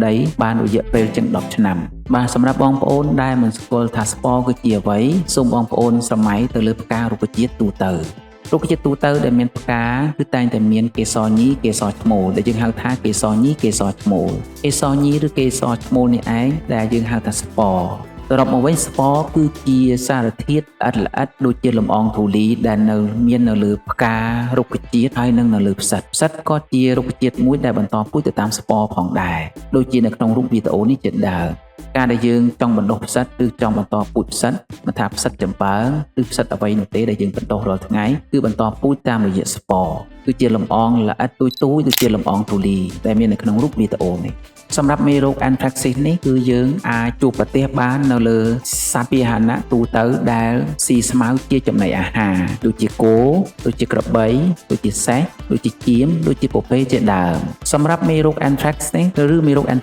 ដីបានរយៈពេលជាង10ឆ្នាំបាទសម្រាប់បងប្អូនដែលមិនស្គាល់ថាស្ពរគឺជាអ្វីសូមបងប្អូនស្រមៃទៅលើផ្ការុក្ខជាតិទូទៅរុក្ខជាតិទូទៅដែលមានផ្កាគឺតែងតែមានកេសរញីកេសរឈ្មោលដែលយើងហៅថាកេសរញីកេសរឈ្មោលកេសរញីឬកេសរឈ្មោលនេះឯងដែលយើងហៅថាស្ពរសរុបមកវិញស្ពរគឺជាសារធាតុល្អិតល្អិតដូចជាលំអងធូលីដែលនៅមាននៅលើផ្ការុក្ខជាតិហើយនិងនៅលើផ្សិតផ្សិតក៏ជារុក្ខជាតិមួយដែលបន្តពូជទៅតាមស្ពរផងដែរដូចជានៅក្នុងរូបវីដេអូនេះជាដើមការដែលយើងចង់បណ្ដុះផ្សិតឬចង់បន្តពូជផ្សិតមិនថាផ្សិតចំបើងឬផ្សិតអ្វីនោះទេដែលយើងបណ្ដុះរាល់ថ្ងៃគឺបន្តពូជតាមរយៈស្ពរគឺជាលំអងល្អិតទូចៗដូចជាលំអងធូលីដែលមាននៅក្នុងរូបវីដេអូនេះសម្រាប់មេរោគ Anthrax នេះគឺយើងអាចជួបប្រទះបាននៅលើសត្វពាហនៈទូទៅដែលស៊ីស្មៅជាចំណីអាហារដូចជាគោដូចជាក្របីដូចជាសេះដូចជាចៀមដូចជាពពែជាដើមសម្រាប់មេរោគ Anthrax នេះឬមេរោគ Anthrax